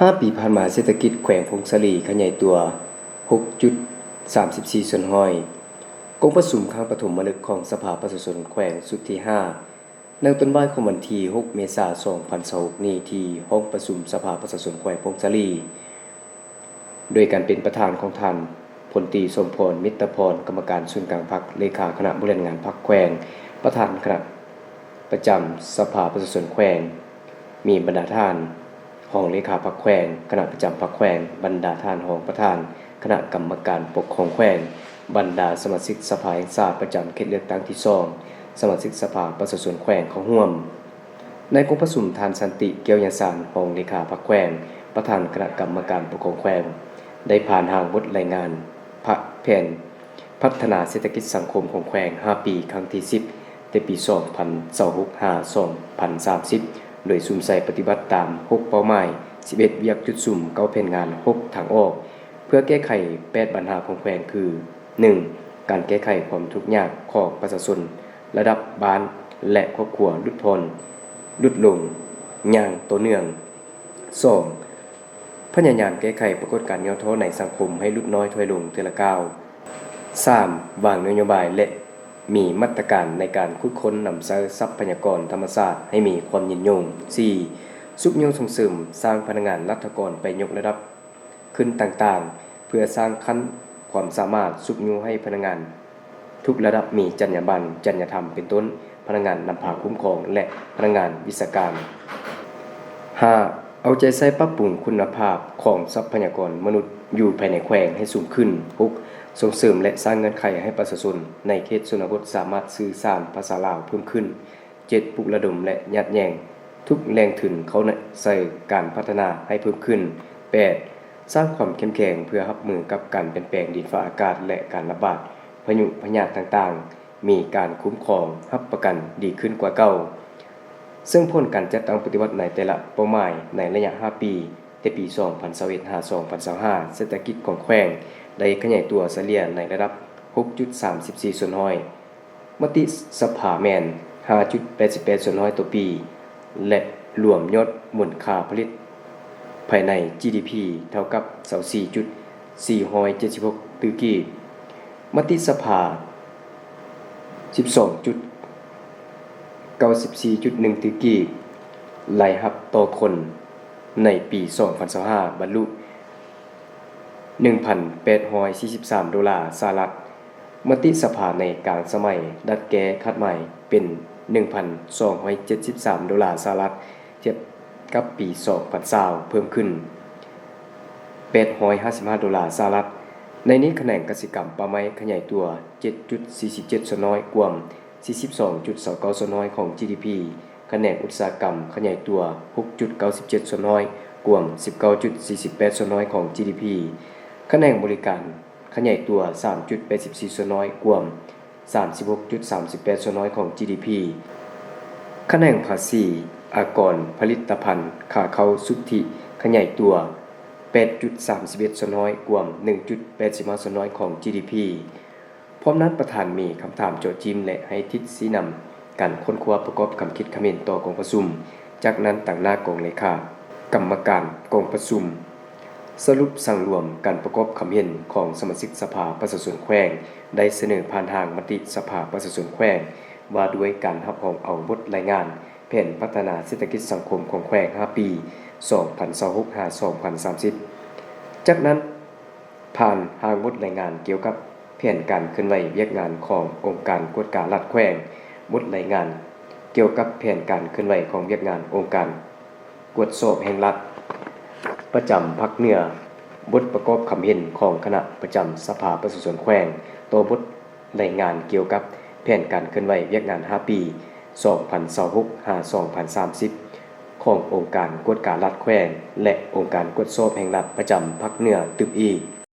ຫ້າປີຜ່ານມາ, ເສດຖະກິດແຂວງຜົ້ງສາລີຂະຫຍາຍຕົວ ຫົກຈຸດສາມສິບສີ່ສ່ວນຮ້ອຍ. ກອງປະຊຸມຄັ້ງປະຖົມມະລຶກຂອງສະພາປະຊາຊົນແຂວງຊຸດທີຫ້າ ໃນຕອນບ່າຍຂອງວັນທີຫົກ ເມສາ ສອງພັນຊາວຫົກນີ້ ທີ່ຫ້ອງປະຊຸມສະພາປະຊາຊົນແຂວງຜົ້ງສາລີ ໂດຍການເປັນປະທານຂອງທ່ານ ພົນຕີ ສົມພອນ ມິດຕະພອນ ກຳມະການສູນກາງພັກ, ເລຂາຄະນະບໍລິຫານງານພັກແຂວງ, ປະທານຄະນະປະຈຳສະພາປະຊາຊົນແຂວງ, ມີບັນດາທ່ານຮອງເລຂາພັກແຂວງ, ຄະນະປະຈຳພັກແຂວງ, ບັນດາທ່ານຮອງປະທານຄະນະກຳມະການປົກຄອງແຂວງ, ບັນດາສະມາຊິກສະພາແຫ່ງຊາດປະຈຳເຂດເລືອກຕັ້ງທີສອງ, ສະມາຊິກສະພາປະຊາຊົນແຂວງເຂົ້າຮ່ວມ. ໃນກອງປະຊຸມ, ທ່ານ ສັນຕິ ແກ້ວຍາສານ ຮອງເລຂາພັກແຂວງ, ປະທານຄະນະກຳມະການປົກຄອງແຂວງ ໄດ້ຜ່ານຮ່າງບົດລາຍງານ ພະ ແຜນພັດທະນາເສດຖະກິດສັງຄົມຂອງແຂວງຫ້າປີ ຄັ້ງທີສິບ ແຕ່ປີສອງພັນຊາວຫົກ ຫາ ສອງພັນສາມສິບ ໂດຍສຸມໃສ່ປະຕິບັດຕາມຫົກເປົ້າໝາຍ, ສິບເອັດ ວຽກຈຸດສຸມ, ເກົ້າ ແຜນງານ, ຫົກ ທາງອອກ ເພື່ອແກ້ໄຂແປດບັນຫາຂອງແຂວງຄື ໜຶ່ງ ການແກ້ໄຂຄວາມທຸກຍາກຂອງປະຊາຊົນລະດັບບ້ານ ແລະ ຄອບຄົວຫຼຸດຜ່ອນ, ຫຼຸດລົງຢ່າງຕໍ່ເນື່ອງ. ສອງ ພະຍາຍາມແກ້ໄຂປາກົດການຫຍໍ້ທໍ້ໃນສັງຄົມໃຫ້ຫຼຸດນ້ອຍຖອຍລົງເທື່ອລະກ້າວ. ສາມ ວາງນະໂຍບາຍ ແລະ ມີມາດຕະການໃນການຂຸດຄົ້ນນຳໃຊ້ຊັບພະຍາກອນທຳມະຊາດໃຫ້ມີຄວາມຍືນຍົງ. ສີ່ ຊຸກຍູ້ສົ່ງເສີມສ້າງພະນັກງານລັດຖະກອນໄປຍົກລະດັບ ຂຶ້ນຕ່າງໆ ເພື່ອສ້າງຂັ້ນຄວາມສາມາດ, ຊຸກຍູ້ໃຫ້ພະນັກງານທຸກລະດັບມີຈັນຍາບັນ, ຈັນຍາທຳ ເປັນຕົ້ນ ພະນັກງານນຳພາຄຸ້ມຄອງ ແລະ ພະນັກງານວິຊາການ. ຫ້າ ເອົາໃຈໃສ່ປັບປຸງຄຸນນະພາບຂອງຊັບພະຍາກອນມະນຸດຢູ່ພາຍໃນແຂວງໃຫ້ສູງຂຶ້ນ. ຫົກ ສົ່ງເສີມ ແລະ ສ້າງເງື່ອນໄຂໃຫ້ປະຊາຊົນໃນເຂດຊົນນະບົດສາມາດສື່ສານພາສາລາວເພີ່ມຂຶ້ນ. ເຈັດ ປຸກລະດົມ ແລະ ຍາດແຍ່ງທຸກແຫຼ່ງທຶນເຂົ້າໃນ ໃສ່ການພັດທະນາໃຫ້ເພີ່ມຂຶ້ນ. ແປດ ສ້າງຄວາມເຂັ້ມແຂງເພື່ອຮັບມືກັບການປ່ຽນແປງດິນຟ້າອາກາດ ແລະ ການລະບາດພະຍຸພະຍາດຕ່າງໆ ມີການຄຸ້ມຄອງຮັບປະກັນດີຂຶ້ນກວ່າເກົ່າ. ເຊິ່ງຜົນການຈັດຕັ້ງປະຕິບັດໃນແຕ່ລະເປົ້າໝາຍໃນໄລຍະຫ້າປີ ແຕ່ປີສອງພັນຊາວເອັດ ຫາ ສອງພັນຊາວຫ້າ ເສດຖະກິດຂອງແຂວງໄດ້ຂະຫຍາຍຕົວສະເລ່ຍໃນລະດັບ ຫົກຈຸດສາມສິບສີ່ສ່ວນຮ້ອຍ. ມະຕິສະພາແມ່ນ ຫ້າຈຸດແປດສິບແປດສ່ວນຮ້ອຍຕໍ່ປີ ແລະ ລວມຍອດມູນຄ່າຜະລິດພາຍໃນ ຈີດີພີ ເທົ່າກັບ ຊາວສີ່ຈຸດສີ່ຮ້ອຍເຈັດສິບຫົກຕື້ກີບ. ມະຕິສະພາ ສິບສອງຈຸດເກົ້າສິບສີ່ຈຸດໜຶ່ງຕື້ກີບ. ລາຍຮັບຕໍ່ຄົນໃນປີສອງພັນຊາວຫ້າ ບັນລຸ ໜຶ່ງພັນແປດຮ້ອຍສີ່ສິບສາມໂດລາສະຫະລັດ. ມະຕິສະພາໃນກາງສະໄໝດັດແກ້ຄາດໝາຍເປັນ ໜຶ່ງພັນສອງຮ້ອຍເຈັດສິບສາມໂດລາສະຫະລັດ, ທຽບກັບປີສອງພັນຊາວ ເພີ່ມຂຶ້ນແປດຮ້ອຍຫ້າສິບຫ້າໂດລາສະຫະລັດ. ໃນນີ້ຂະແໜງກະສິກຳປ່າໄມ້ຂະຫຍາຍຕົວ ເຈັດຈຸດສີ່ສິບເຈັດສ່ວນຮ້ອຍ ກວມ ສີ່ສິບສອງຈຸດຊາວເກົ້າສ່ວນຮ້ອຍຂອງ ຈີດີພີ, ຂະແໜງອຸດສາຫະກຳຂະຫຍາຍຕົວ ຫົກຈຸດເກົ້າສິບເຈັດສ່ວນຮ້ອຍ ກວມ ສິບເກົ້າຈຸດສີ່ສິບແປດສ່ວນຮ້ອຍຂອງ ຈີດີພີ, ຂະແໜງບໍລິການຂະຫຍາຍຕົວ ສາມຈຸດແປດສິບສີ່ສ່ວນຮ້ອຍ ກວມ ສາມສິບຫົກຈຸດສາມສິບແປດສ່ວນຮ້ອຍຂອງ ຈີດີພີ, ຂະແໜງພາສີອາກອນຜະລິດຕະພັນຂາເຂົ້າສຸດທິຂະຫຍາຍຕົວ ແປດຈຸດສາມສິບເອັດສ່ວນຮ້ອຍ ກວມ ໜຶ່ງຈຸດແປດສິບຫ້າສ່ວນຮ້ອຍຂອງ ຈີດີພີ. ພ້ອມນັ້ນ, ປະທານມີຄຳຖາມເຈາະຈິງ ແລະ ໃຫ້ທິດຊີ້ນຳການຄົ້ນຄວ້າປະກອບຄຳຄິດຄຳເຫັນຕໍ່ກອງປະຊຸມ. ຈາກນັ້ນ, ຕາງໜ້າກອງເລຂາກຳມະການກອງປະຊຸມ ສະຫຼຸບສັງລວມການປະກອບຄຳເຫັນຂອງສະມາຊິກສະພາປະຊາຊົນແຂວງ ໄດ້ສະເໜີຜ່ານຮ່າງມະຕິສະພາປະຊາຊົນແຂວງ ວ່າດ້ວຍການຮັບຮອງເອົາບົດລາຍງານແຜນພັດທະນາເສດຖະກິດສັງຄົມຂອງແຂວງຫ້າປີ ສອງພັນຊາວຫົກ ຫາ ສອງພັນສາມສິບ. ຈາກນັ້ນ, ຜ່ານຮ່າງບົດລາຍງານກ່ຽວກັບແຜນການເຄື່ອນໄຫວວຽກງານຂອງອົງການກວດກາລັດແຂວງ, ບົດລາຍງານກ່ຽວກັບແຜນການເຄື່ອນໄຫວຂອງວຽກງານອົງການກວດສອບແຫ່ງລັດປະຈຳພາກເໜືອ, ບົດປະກອບຄຳເຫັນຂອງຄະນະປະຈຳສະພາປະຊາຊົນແຂວງ ຕໍ່ບົດລາຍງານກ່ຽວກັບແຜນການເຄື່ອນໄຫວວຽກງານຫ້າປີ ສອງພັນຊາວຫົກ ຫາ ສອງພັນສາມສິບ ຂອງອົງການກວດກາລັດແຂວງ ແລະ ອົງການກວດສອບແຫ່ງລັດປະຈຳພາກເໜືອຕື່ມອີກ.